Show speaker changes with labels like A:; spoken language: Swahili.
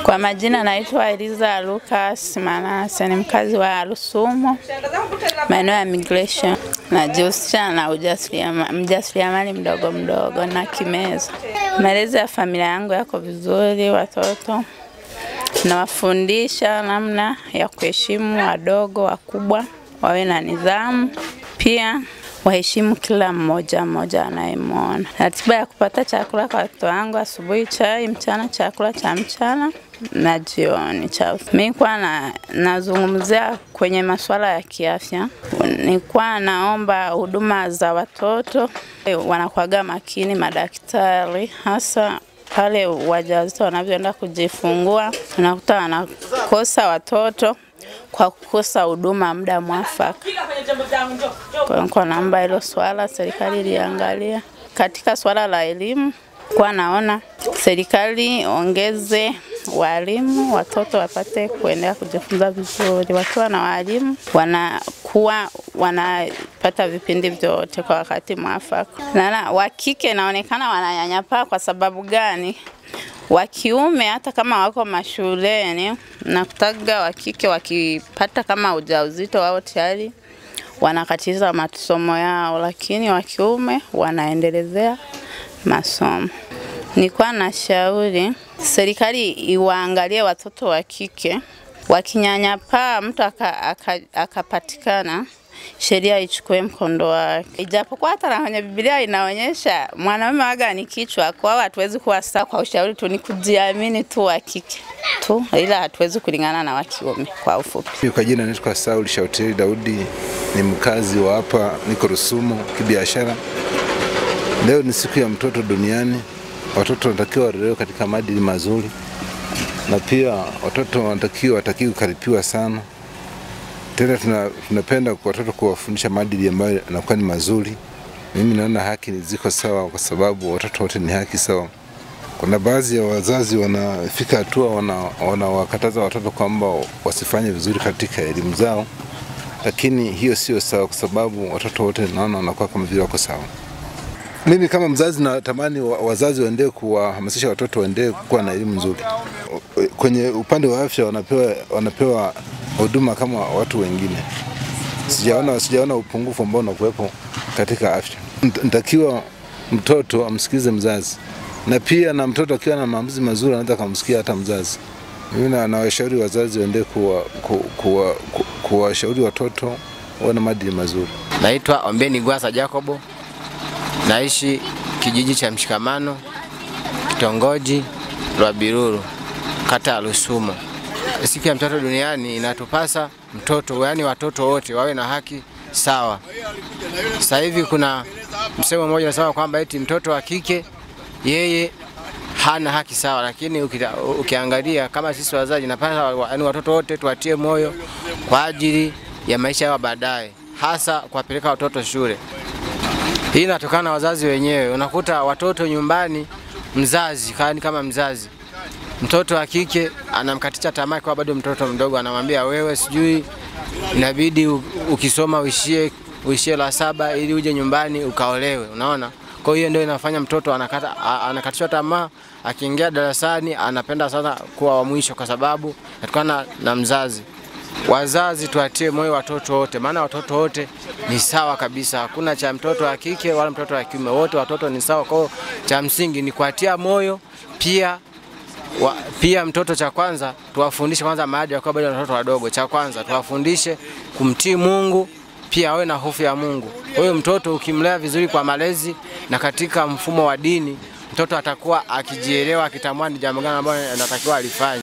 A: Kwa majina naitwa Eliza Lucas Manase, ni mkazi wa Rusumo, maeneo ya migration. Najihusisha na mjasiriamali mdogo mdogo na kimeza. Malezi ya familia yangu yako vizuri, watoto nawafundisha namna ya kuheshimu wadogo, wakubwa, wawe na nidhamu, pia waheshimu kila mmoja mmoja anayemwona. Ratiba ya kupata chakula kwa watoto wangu: asubuhi chai, mchana chakula cha mchana na jioni chai. Mimi kwa nazungumzia kwenye masuala ya kiafya, nilikuwa naomba huduma za watoto wanakuwa makini, madaktari hasa pale wajawazito wanavyoenda kujifungua, unakuta wanakosa watoto kwa kukosa huduma muda mwafaka. Kwa naomba hilo swala serikali liangalia. Katika swala la elimu, kwa naona serikali ongeze walimu, watoto wapate kuendelea kujifunza vizuri. Wakiwa na walimu wanakuwa wanapata vipindi vyote kwa wakati mwafaka. Na wa kike naonekana wananyanyapaa kwa sababu gani? Wa kiume hata kama wako mashuleni, nakutaga wa kike wakipata kama ujauzito wao tayari wanakatiza masomo yao, lakini wa kiume wanaendelezea masomo. Nilikuwa nashauri serikali iwaangalie watoto wa kike, wakinyanyapaa mtu akapatikana, sheria ichukue mkondo wake. Ijapokuwa hata kwenye Biblia inaonyesha mwanaume waga ni kichwa, kwa hatuwezi kuwa sawa. Kwa ushauri tu ni kujiamini tu wa kike tu, ila hatuwezi kulingana na wa kiume kwa ufupi.
B: Kwa jina naitwa Saul Shauteli Daudi, ni mkazi wa hapa, niko Rusumo kibiashara. Leo ni siku ya mtoto duniani. Watoto wanatakiwa walelewe katika maadili mazuri, na pia watoto wanatakiwa kukaripiwa sana. Tena tunapenda kwa watoto kuwafundisha maadili ambayo yanakuwa ni mazuri. Mimi naona haki ziko sawa kwa sababu watoto wote ni haki sawa. Kuna baadhi ya wazazi wanafika hatua wanawakataza watoto kwamba wasifanye vizuri katika elimu zao, lakini hiyo sio sawa kwa sababu watoto wote naona wanakuwa kama vile wako sawa. Mimi kama mzazi natamani wazazi waendelee kuwahamasisha watoto waendelee kuwa na elimu nzuri. Kwenye upande wa afya wanapewa huduma kama watu wengine. Sijaona upungufu ambao unakuwepo katika afya. Nitakiwa mtoto amsikize mzazi, na pia na mtoto akiwa na maamuzi mazuri anaweza kumsikia hata mzazi. Mimi nawashauri wazazi waendelee kuwashauri watoto wawe na maadili mazuri.
C: Naitwa Ombeni Gwasa Jacobo. Naishi kijiji cha Mshikamano, kitongoji Rwabiruru, kata ya Rusumo. Siku ya mtoto duniani inatupasa mtoto, yani watoto wote wawe na haki sawa. Sasa hivi kuna msemo mmoja unasema kwamba eti mtoto wa kike yeye hana haki sawa, lakini ukiangalia kama sisi wazazi inapasa yani watoto wote tuwatie moyo kwa ajili ya maisha yao baadaye, hasa kuwapeleka watoto shule. Hii inatokana na wazazi wenyewe. Unakuta watoto nyumbani, mzazi kama mzazi, mtoto wa kike anamkatisha tamaa kwa bado mtoto mdogo, anamwambia wewe sijui inabidi ukisoma uishie la 7 ili uje nyumbani ukaolewe, unaona? Kwa hiyo ndio inafanya mtoto anakatishwa tamaa, akiingia darasani anapenda sana kuwa wa mwisho kwa sababu inatokana na mzazi. Wazazi tuatie moyo watoto wote, maana watoto wote ni sawa kabisa. Hakuna cha mtoto wa kike wala mtoto wa kiume, wote watoto ni sawa. Kwa cha msingi ni kuatia moyo, pia mtoto cha kwanza tuwafundishe kwanza maadili kwa bado watoto wadogo. Cha kwanza tuwafundishe kumtii Mungu, pia awe na hofu ya Mungu. Huyo mtoto ukimlea vizuri kwa malezi na katika mfumo wa dini, mtoto atakuwa akijielewa, akitambua ni jambo gani ambalo anatakiwa alifanye.